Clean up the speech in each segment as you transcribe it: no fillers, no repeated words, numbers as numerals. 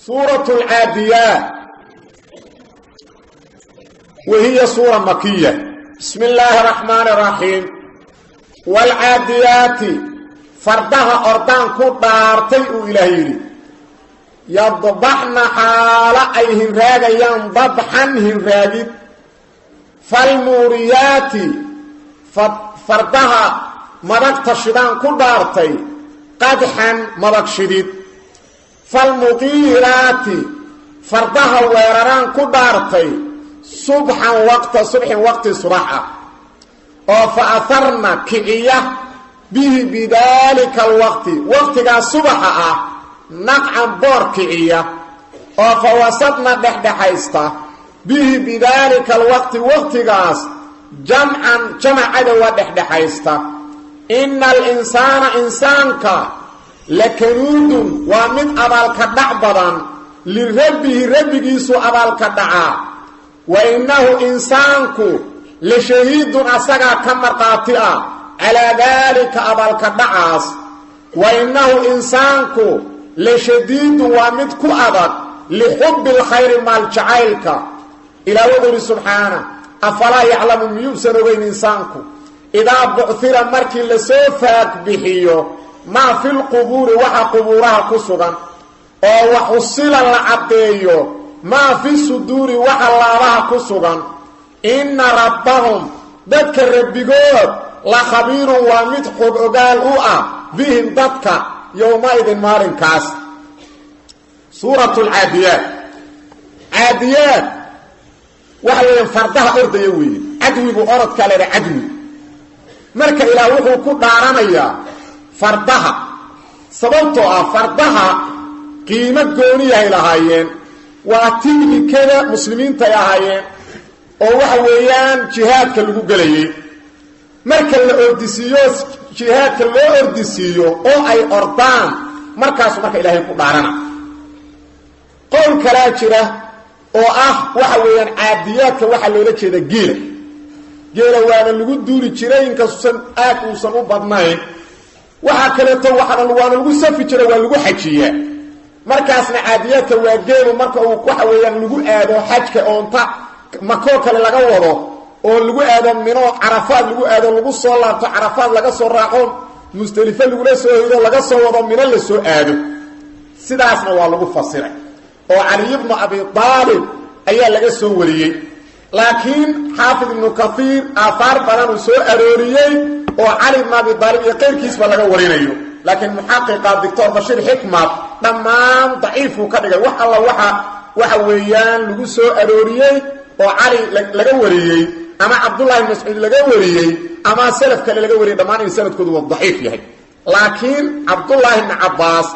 Suurat alcaadiyaat wa hiya suura makiya. Bismi illaahi araxmaani araxiim. Waalcaadiyaati, fardaha ordaan ku dhaartay, uu Ilaah yidhi. Yadbaxna, xaalo ay hinraagayaan, dabxan, hinraagid. Falmuuriyaati, fardaha madagta shidaan ku dhaartay, qadxan, madag shidid. Falmuqiiraati, fardaha weeraraan ku dhaartay, subxan, waqta subxin, waqti subax ah, oo fa aharna, kiciya, bihi, bidaalika alwaqti, waqtigaa subaxa ah, naqcan, boor kiciya, oo fa wasadna, dhexdhexaysta, bihi, bidaalika alwaqti, waqtigaas, jamcan, jamacada waa dhexdhexaysta. Ina alinsaana, insaanka, lakanuudun, waa mid abaalka dhac badan, lirabbihi, rabbigiisu abaalka dhacaa. Wa innahu, insaanku, la shahiidun, asagaa ka marqaati ah, calaa daalika, abaalka dhacaas. Wa innahu, insaanku, la shadiidun, waa mid ku adag, lixubbi lkhayri, maal jacaylka. Ilaa wuxuu yidhi subxaana: afalaa yaclamu, miyuusan ogeyn insaanku, idaa bucira, markii lasoo faag bixiyo, maa filqubuuri, waxa qubuuraha ku sugan, oo waxusila, la caddeeyo, maa fi suduuri, waxa laabaha ku sugan? Inna rabbahum, dadka rabbigood, la khabiirun, waa mid xog ogaal u ah, bihim, dadka, yowmaidin, maalinkaas. Suurat lcaadiyaat. Caadiyaat waxa weeyaan fardaha ordaya weeye. Cadwigu orodkaa leeha, cadwi. Marka Ilaah wuxuu ku dhaaranayaa fardaha, sababtoo ah fardaha qiimo gooniyahay lahaayeen, waa tiknikada muslimiinta ay ahaayeen, oo waxa weeyaan jihaadka lagu gelayay. Marka la ordisiiyo, jihaadka loo ordisiiyo oo ay ordaan, markaasu marka Ilaahay ku dhaarana. Qowl kalaa jira oo ah waxa weeyaan caadiyaadka waxaa loola jeeda geela. Geela waana lagu duuli jiray, inkastuusan aad uusan u badnayn. Waxaa kaleeto waxaana waana lagu safi jiray, waa lagu xajiyaa. Markaasna caadiyaadka waa geelu marka uu waxa weeyaan lagu aado xajka, oonta makoo kale laga wado oo lagu aado Mino, Carafaad lagu aado, lagu soo laabto, Carafaad laga soo raaco, Musdelifo lagula soo hoydo, laga soo wado, Mino la soo aado. Sidaasna waa lagu fasiray oo Caliy bnu Abi Aalib ayaa laga soo wariyey. Laakiin Xaafid Ibnu Kaiir aahaar badan uu soo arooriyey oo Cali ibnu Abi Aalib iyo qayrkiisba laga warinayo, laakiin muxaqiqa Doctor Bashiir Xikmad dhammaan daciifuu ka dhigay. Wax alla waxa weeyaan lagu soo arooriyey oo Cali laga wariyey ama Cabdullahi ibn Mascuud laga wariyey ama salaf kale laga wariyey, dhammaan in sanadkoodu waa daciif yahay. Laakiin Cabdullaahi ibni Cabbaas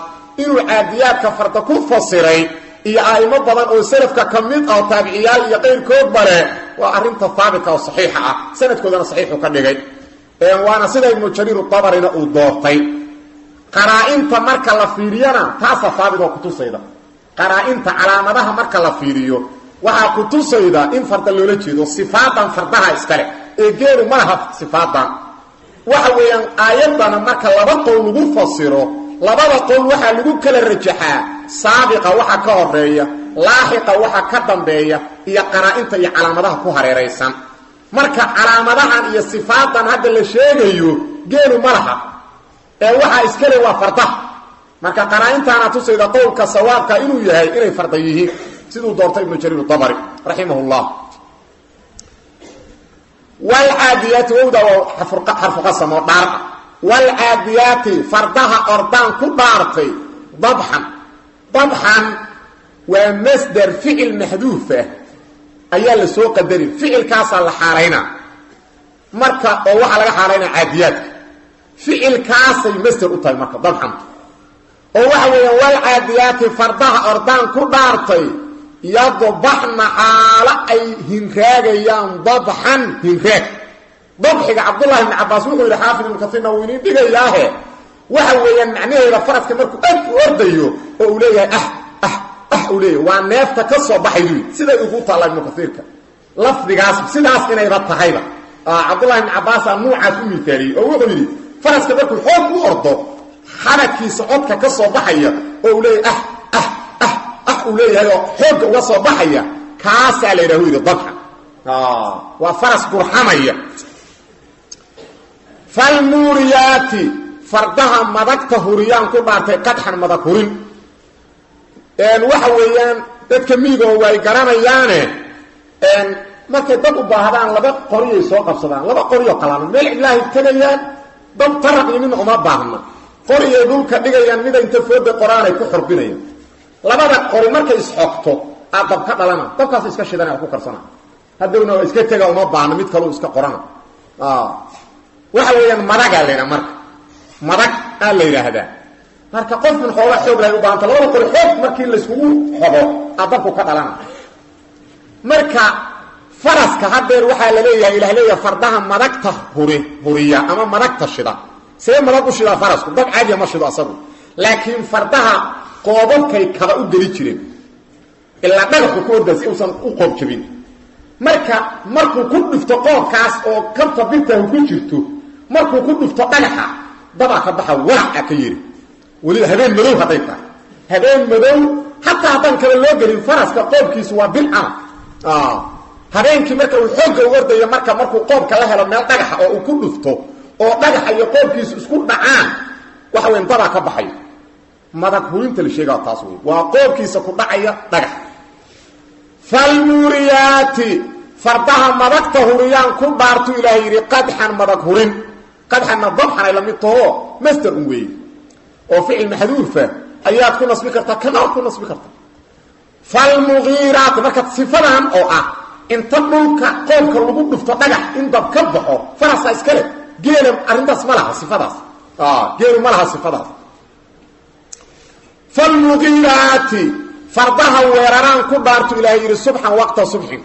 inuu caadiyaadka farda ku fasiray iyo a'imo badan oo salafka ka mid ah oo taabiciyaal iyo qayrkoodba leh, waa arrinta haabitka oo saxiixa ah, sanadkoodana saxiixu ka dhigay, waana sida Ibnu Jariir Tabarina uu doortay. Qaraa-inta marka la fiiriyana, taasaa haabit oo kutusayda. Qaraa-inta, calaamadaha marka la fiiriyo, waxaa kutusayda in farda loola jeedo. Sifaadan fardaha iskale ee geelu ma laha sifaadan. Waxa weeyaan aayaddana marka laba qowl lagu fasiro, labada qowl waxaa lagu kala rajaxaa saabiqa, waxa ka horeeya, laaxiqa, waxa ka dambeeya, iyo qaraa-inta iyo calaamadaha ku hareeraysan. Marka calaamadahan iyo sifaadan hadda la sheegayo geelu ma laha ee waxaa iskale waa fardaha. Marka qaraa-intaana tusayda qowlka sawaabka inuu yahay inay farda yihiin, siduu doortay Ibnu Jariir Dabari raximah llah. Wlcaadiyaati, wowda waa xarfu qasam oo dhaar ah. Waalcaadiyaati, fardaha ordaan ku dhaartay, dabxan. Dabxan waa masder, ficil maxduuf ah ayaa la soo qadarin, ficilkaasaa la xaalaynaa marka, oo waxaa laga xaalaynaa caadiyaadka, ficilkaasay masder u tahay. Marka dabxantu oo waxa weeyaan walcaadiyaati, fardaha ordaan ku dhaartay, yadbaxna, xaalo ay hinraagayaan, dabxan, hinraag. Dabxiga Cabdullahi ibni Cabaas wuxuu yidhi, Xaafid Ibnu Kasiirna wuu iniin dhigayaahe, waxa weeyaan macnaheeda faraska markuu aad u ordayo oo uu leeyahay ah ah ah uu leeyahay, waa neefta ka soo baxaydu. Siday ugu taalla Ibnu Kasiirka lafdigaas, sidaas inayba tahayba. Cabdullahi ibni Cabaasaa nuucaas u miaaliyey oo wuxuu yidhi faraska markuu xoog u ordo, xabadkiisa codka ka soo baxaya oo uu leeyahay ah ah ah ah. uu leeyahay oo xoogga uga soo baxaya kaasaa la yidhahu yidhi dabxan. Waa faras gurxamaya. Falmuuriyaati fardaha madagta huriyaan ku dhaartay qadxan madag hurin. Waxa weeyaan dadka miigoo way garanayaane, markay dab u baahdaan laba qoriyay soo qabsadaan, laba qoriyoo qalaalan meel cidlaahay tegayaan, dab taraq iyo midna uma baahna, qoriyay dhulka dhigayaan, mida inta fooda qoraanay ku xorbinayaan. Labada qori markay isxogto aa dab ka dhalana, dabkaas iska shidana ku karsana, hadhowna waa iska tega, uma baahna, mid kaluu iska qorana. Waxa weeyaan madagaa la yidhaha, marka madag aa la yidhaahdaa. Marka qofkan xooga xoog lahay u baahanta, labada qori xoog markii layskugu xogo aa dabku ka dhalana. Marka faraska haddeer waxaa la leeyahay, ilah leeyahay fardaha madagta huri huriya ama madagta shida. See madag u shidaa farasku? Dab caadiya ma shido asagu, laakiin fardaha qoobabkay kaba u geli jireen ilaa dhagaxu ku ordaa si uusan u qoob jabin. Marka markuu ku dhufto qoobkaas oo kabta birtahu ku jirto, markuu ku dhufto dhagaxa dabaa ka baxa, walaca ka yiri. Weliba habeen madow hadday tahay, habeen madow xataa haddaan kale loo gelin, faraska qoobkiisu waa bil camal. Habeenkii marka uu xoogga u ordayo, marka markuu qoobka la helo meel dhagaxa oo uu ku dhufto oo dhagaxa iyo qoobkiisu isku dhacaan, waxa weyn dabaa ka baxayo. Madag hurinta la sheegaa taas wey, waa qoobkiisa ku dhacaya dhagax. Falmuuriyaati fardaha madagta huriyaan ku dhaartu ilaahay yidhi qadxan madag hurin. Qadxanna dabxan ay la mid taho, masder un weeye oo ficil maxduufa ayaad ku nasbi kartaa, kana waad ku nasbi kartaa. Falmugiiraati marka sifadan oo ah inta dhulka qoobka lagu dhufto dhagax in dab ka baxo, farasaa iska leh, geela arrintaas ma laha sifadaas, geelu ma laha sifadaas. Falmugiiraati fardaha weeraraan ku dhaartu ilaahay yidhi subxan waqta subxin,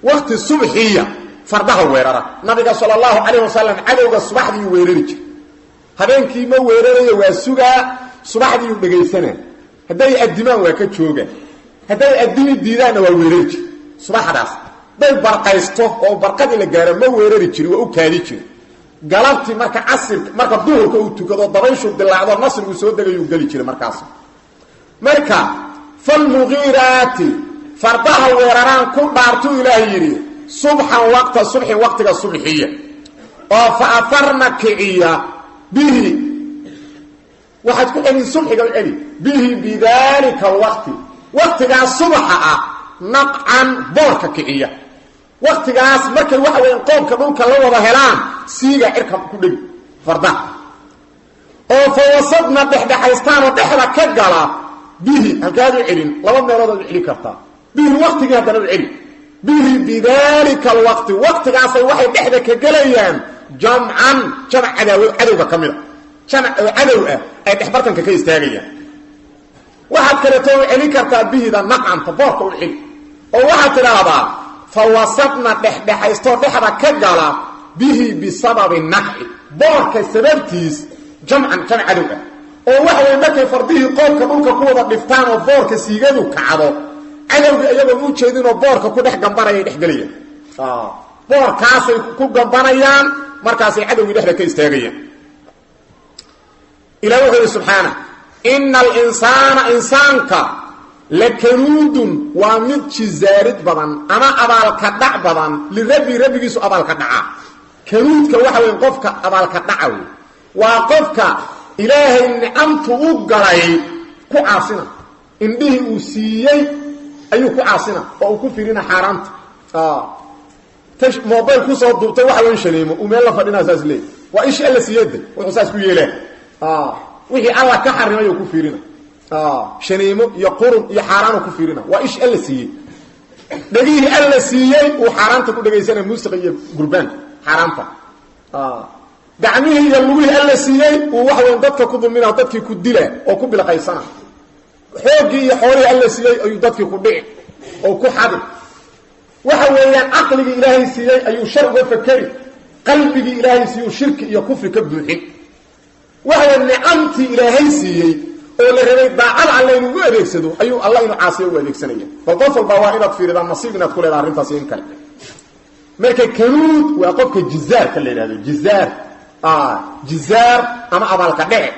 waqti subxiya fardaha weerara. Nabiga sala allahu calayh wasalam cadowga subaxdiiu weerari jira, habeenkii ma weerarayo, waa sugaa, subaxdiiu dhegaysanaa, hadday addimaan waa ka jooga, hadday addimi diidaanna waa weerari jir subaxdaas. Hadday barqaysto oo barqadii la gaaro ma weerari jiri, waa u kaadi jiri. Galabtii marka casirka, marka duhurka uu tukado, dabayshu dilaacdo, nasrigu soo degayuu geli jiray markaas. Marka falmugiiraati fardaha weeraraan ku dhaartuu ilaah yidhi subxan waqta subxin, waqtiga subxiya, oo fa aharna kiciya bihi, waxaad ku celin subxiga u celi, bihi bidaalika alwaqti, waqtigaas subaxa ah, naqcan boorka kiciya. Waqtigaas markay waxa weeyaan qoobka dhulka la wada helaan, siiga cirka ku dhegi fardaha, oo fa wasadna dhexdhexaystaanoo dhexda ka gala bihi. Halkaad u celin? Laba meelood aad u celin kartaa bihi, waqtigii haddana u celi bihi bidaalika alwaqti, waqtigaasay waxay dhexda ka gelayaan jamcan jamac cadaaw cadowga ka mida, jamac oo cadow ah ay dhexbartanka ka istaagayaan. Waxaad kaleeto u celin kartaa bihida naqcanta boorka u celi, oo waxaad tidhaahdaa fa wasadna dhexdhexaystoo dhexda ka gala bihi bisababi naqci, boorka sababtiis, jamcan jamac cadow ah, oo waxa weye markay fardihii qoobka dhulka ku wada dhiftaan oo boorka siigadu kacdo, cadowgii iyagoon u jeedinoo boorka ku dhex gambanayay dhex gelayaan, boorkaasay ku gambanayaan, markaasay cadowgii dhexda ka istaagayaan. Ilah wuxuu yidhi subxaana ina alinsaana insaanka lakanuudun waa mid jizaarid badan ama abaalka dhac badan, lirabbi rabbigiisu abaalka dhaca. Kanuudka waxa weya qofka abaalka dhaca wey, waa qofka ilaahay nicamtu u galay ku caasina, indhihii uu siiyey ayuu ku caasina oo uu ku firina xaaraanta. Mobile kusoo duubtay waxa weyn shaniimo uu meel la fadhinaa saas leey, waa ishii alla siiyada wuxuu saas ku yeelaa, wixii alla ka xarimay uu ku fiirina, shaniimo iyo qurun iyo xaaraan uu ku fiirina, waa ish alla siiyey. Dhegihii alla siiyey uu xaaraanta ku dhegaysanaya, muusiqa iyo gurbaanka xaaraanta. Gacmihii iyo lugihii alla siiyey uu waxa weyn dadka ku dulmina, dadkii ku dila oo ku bilaqaysana. Xooggii iyo xoolihii alla siiyey ayuu dadkii ku dhici oo ku xadi. Waxa weeyaan caqligii ilaahay siiyey ayuu shar uga fakeri, qalbigii ilaahay siiyuu shirki iyo kufri ka buuxin. Waxa weya nicamtii ilaahay siiyey oo la rabay daacada alle inuu u adeegsado ayuu alla inuu caasiyo u adeegsanaya. Bal qof walba waa inaad fiiridaan nasiib inaad ku leedaha arrintaas in kale. Marka kanuud waa qofka jizaarka la yidhahdo, jizaar, jizaar ama abaalka dhece.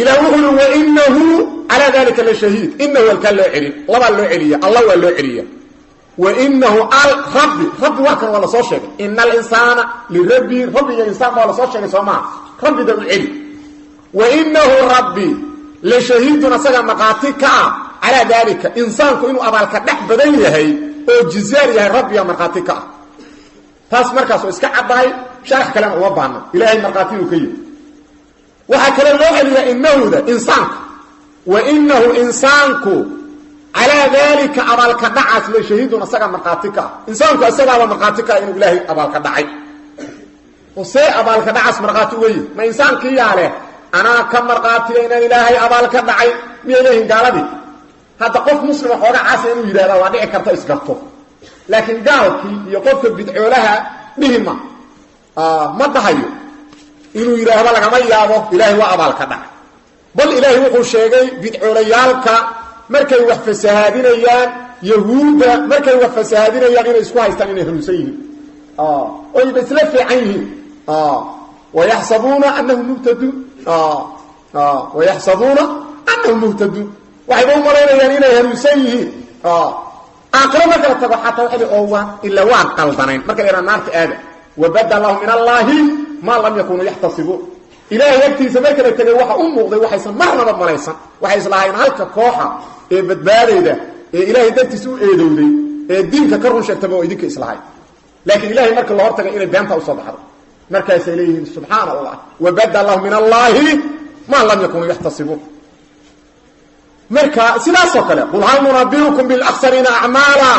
Ilah wuxuu uhi wainahu Calaa dalika la shahiid. Inahu alkaa loo celin, labaa loo celiya, alla waa loo celiya. Wa inahu al rabbi, rabbi waa kan waa lasoo sheegay. Ina alinsaana lirabbi, rabbi iyo insaan waa lasoo sheegay, soo maha? Rabbida u celi. Wa inahu rabbi la shahiidun, asaga markhaati ka ah calaa daalika, insaanku inuu abaalka dhex badan yahay oo jizaar yahay, rabbiga markhaati ka ah. Taas markaas oo iska caddahay, sharax kalena uma baahna. Ilaahay markhaati inuu ka yihi. Waxaa kaloo loo celiyaa inahuda insaanka. Wa inahu insaanku calaa daalika abaalka dhacaas la shahiidun, asagaa markhaati ka ah. Insaanku isagaaba markhaati ka ah inuu ilaahay abaalka dhacay. Oo see abaalka dhacaas markhaati uga yihi? Ma insaankiiyaa leh anaa ka markhaatiya inaan ilaahay abaal ka dhacay? Miyay leeyihin gaaladii? Hadda qof muslima xooga caasa inuu yidhahda waa dhici karta, isgarto, laakiin gaalkii iyo qofka bidcoolaha dhihima ma dhahayo. Inuu yidhaahdo lagama yaabo ilaahay waa abaalka dhacay. Bal ilaahay wuxuu sheegay bidcoolayaalka markay wax fasahaadinayaan, yahuudda markay wax fasahaadinayaan, inay isku haystaan inay hanuunsan yihiin oyba isla fiican yihiin. Wayaxsabuuna anahum muhtaduun, wayaxsabuuna annahum muhtaduun, waxayba u malaynayaan inay hanuunsan yihiin. Aakhiro marka la tago xataa waxay oo waan ilaa waan qaldanayn. Marka la yidhaha naarta aada, wabada lahum min allaahi maa lam yakunuu yaxtasibuun. Ilaahay agtiisa marka la tegay waxa u muuqday waxaysan marnaba malaysan. Waxay islahayn halka kooxa ee badbaadayda ee ilaahay dartiisa u eedowday ee diinka ka run sheegtaba oo idinka islahay, laakiin ilahay marka la hortagay inay beenta usoo baxdo, markaasay leeyihiin subxaana allah, wabada lahum min allaahi maa lam yakunuu yaxtasibuun. Marka sidaasoo kale, qul hal nunabiukum bilaksariina acmaala,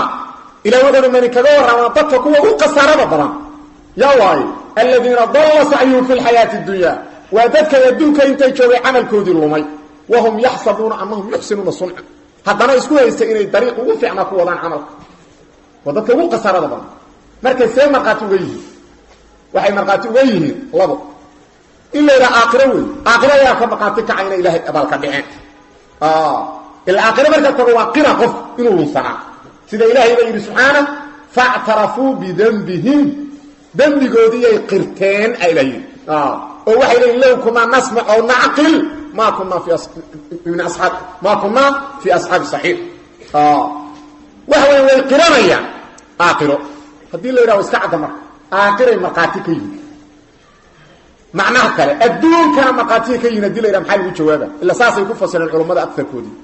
ilahi wuxu uhi mani kaga warramaa dadka kuwa u khasaarada badan? Yaa waaye? Aladiina dalla sacyuhum fi lxayaati اdunya, waa dadkay adduunka intay joogay camalkoodii lumay. Wahum yaxsabuuna anahum yuxsinuuna sunca, haddana isku haysta inay dariiq ugu fiicnaa ku wadaan camalka. Waa dadka ugu khasaarada badan. Markay see markhaati uga yihiin? Waxay markhaati uga yihiin labo. In la yidhaha aakhiro wey, aakhiro ayaa ka markhaati kaca inay ilaahay abaalka dhiceen. Ila aakhiro marka tago waa qira qof inuu lunsanaa, sida ilaahay ba yidhi subxaana: factarafuu bidenbihim, dembigoodiiyay qirteen a ilah yidhi, oo waxay leeyiin low kunaa nasmac ow nacqil maa kunaa min asaab maa kunaa fii asxaabi saxiix. Waxa weya way qiranayaan aakhiro. Haddii la yidhaha iska cadda, marka aakhiray markhaati ka yihin. Macnaha kale, adduunkana markhaatiga ka yihin hadii la yidhaha, maxaa lagu jawaaba? Ila saasay ku fasireen culammada agarkoodii.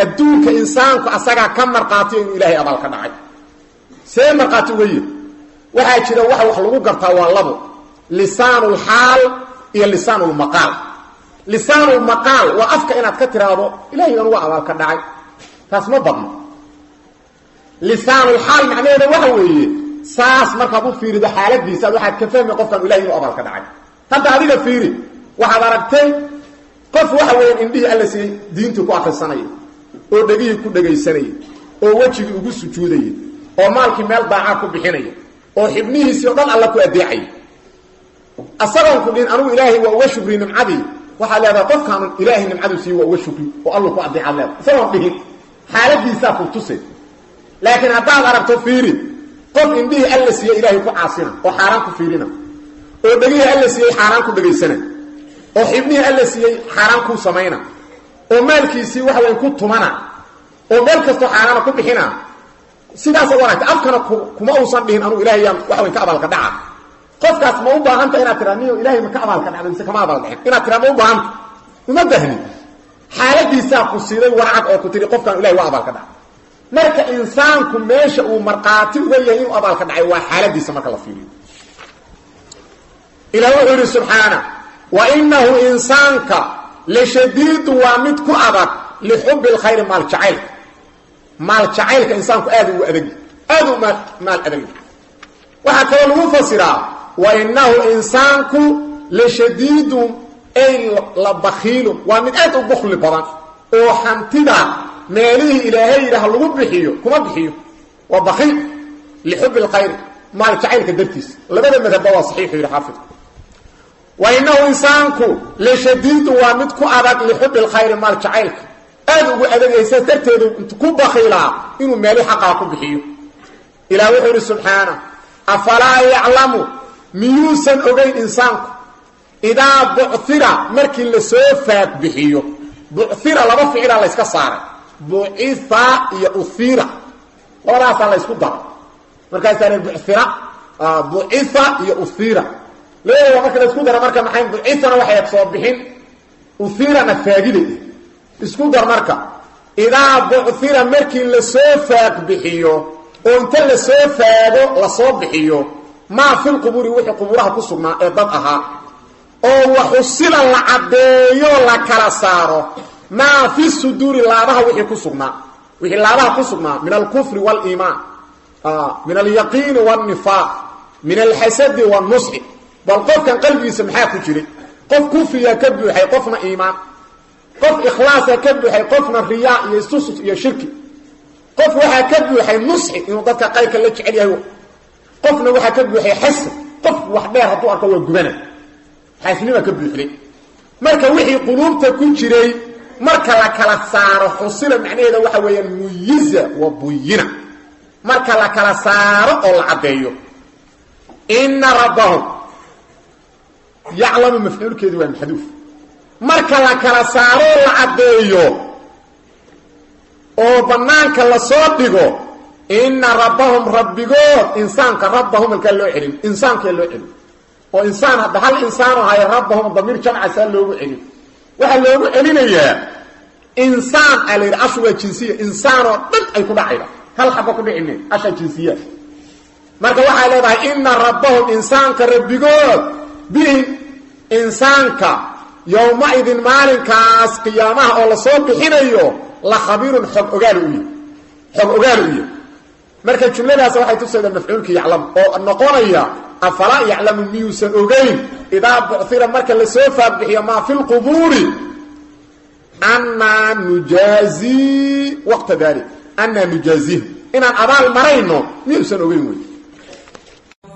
Adduunka insaanku asagaa ka markhaatiya inuu ilaahay abaal ka dhacay. See markhaati uga yihi? Waxaa jira waxa wax lagu gartaa waa labo: lisaanulxaal iyo lisaanulmaqaal. Lisaanulmaqaal waa afka inaad ka tiraahdo ilahay anugu abaal ka dhacay, taas ma badno. Lisaanulxaal macnaheeda waxa weeye, saas markaad u fiirido xaaladiisa waxaad ka fahmi qofkan ilahay inuu abaal ka dhacay. Hadda adiga fiiri, waxaad aragtay qof waxa weeyaan indhihii alla siiyey diintii ku akrisanaya, oo dhegihii ku dhegaysanaya, oo wejigii ugu sujuudaya, oo maalkii meel daacaa ku bixinaya, oo xibnihiisii o dhan alla ku adeecaya, asagoon ku dhihin anugu ilaahay waa uga shukri nimcadii. Waxaad leedahay qofkaanu ilaahay nimcaduu siiye waa uga shukri oo allu ku adeecaad leedahay, isagoon dhihin, xaaladiisaa ku tuse. Laakiin haddaad aragto, fiiri, qof indhihii alla siiyey ilaahay ku caasina oo xaaraan ku fiirina, oo dhegihii alla siiyey xaaraan ku dhegaysana, oo xibnihii alla siiyey xaaraan ku samayna, oo maalkiisii waxa weyn ku tumana, oo meel kastoo xaaraana ku bixina, sidaasad aragta, afkana kuma uusan dhihin anugu ilahay yaan waxa weyn ka abaalka dhaca. Qofkaas ma u baahanta inaad tiraa niyo ilaahay ma ka abaalka dhacda mise kama abaal dhicin? Inaad tiraa ma u baahanta? Uma bahni. Xaaladiisaa ku siiday warcad oo ku tiri qofkaan ilahay waa abaalka dhaca. Marka insaanku meesha uu markhaati uga yahay inuu abaalka dhacay waa xaaladiisa marka la fiiriyo. Ilah wuxuu yidhi subxaana: wa inahu insaanka lashadiidu, waa mid ku adag, lixubbi lkhayri, maal jacaylka. Maal jacaylka insaanku aad ugu adag, aad u maal adag. Waxaa kaloo lagu fasiraa wa inahu insaanku lashadiidu ay la bakiilun, waa mid aad u bukli badan oo hantida meelihii ilaahay yidhaah lagu bixiyo kuma bixiyo. Waa bakiil lixubbi lkhayri, maal jacaylka dartiis. Labada madhabba waa saxiixu yidhi xaafidku. Wa inahu insaanku lashadiidu, waa mid ku adag, lixubbi lkhayri, maal jacaylka aad ugu adagayay, saas darteedu intu ku bakiilaa inuu meeli xaqaa ku bixiyo. Ilaah wuxuu yidhi subxaana: afalaa yaclamu, miyuusan ogeyn insaanku, idaa bucira, markii lasoo faag bixiyo, Bucira laba ficila la yska saaray, bucia iyo uhiira, labadaasaa la ysku daray. Markaasaa la bucira, bucia iyo uhiira labadooda marka la isku dara, marka maxay buciana waxay soo bixin, uhiirana faagiday isku dar. Marka idaa bucira, markii lasoo faag bixiyo oo inta lasoo faago lasoo bixiyo, maa filqubuuri, wixii qubuuraha ku sugnaa ee dad ahaa, oo waxusila la caddeeyo, la kala saaro, maa fi suduuri, laabaha wixii ku sugnaa, wixii laabaha ku sugnaa, min alkufri wاliimaan, min alyaqiini wاlnifaaq, min alxasadi wاnusxi. Bal qofkan qalbigiisa maxaa ku jiray? Qof kufriyaa ka buuxay, qofna iimaan. Qof ikhlaasaa ka buuxay, qofna riyaa iyo istusus iyo shirki. Qof waxaa ka buuxay nusxi, inuu dadka qayrka la jecel yahay. Qofna waxaa ka buuxay xasad, qof wax dheer hadduu arko waa gubana, xaasnima ka buuxday. Marka wixii quluubta ku jiray marka la kala saaro, xusila macnaheeda waxa weeyaan muyiza wa buyina, marka la kala saaro oo la caddeeyo. Ina rabbahum yaclamu, mafcuulkeedu waa maxduuf. Marka la kala saaro oo la caddeeyo oo bannaanka lasoo dhigo, ina rabbahum, rabbigood, insaanka rabbahum halkaa loo celin, insaankaa loo celin oo insaan hadda hal insaanu hayo, rabbahum damiir jamca saa loogu celin. Waxaa loogu celinayaa insaan aa la yidhi, ashu waa jinsiya, insaanoo dhan ay ku dhacayda, hal xaba ku dhicine, asha jinsiya. Marka waxay leedahay ina rabbahum, insaanka rabbigood, bihim insaanka, yowmaidin maalinkaas qiyaamaha oo lasoo bixinayo, la khabiirun, xog ogaal u yahy, xog ogaal u yahy. Marka jumladaas waxay tusaydaa mafcuulka yaclam oo noqonaya afalaa yaclamu, miyuusan ogeyn, idaa bucira, marka lasoo faagbixiyo, maa fi lqubuuri, annaa nujaazii waqta dalik, annaa nujaaziih, inaan abaal marayno miyuusan ogeyn wey.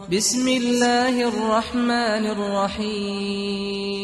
بسم الله الرحمن الرحيم.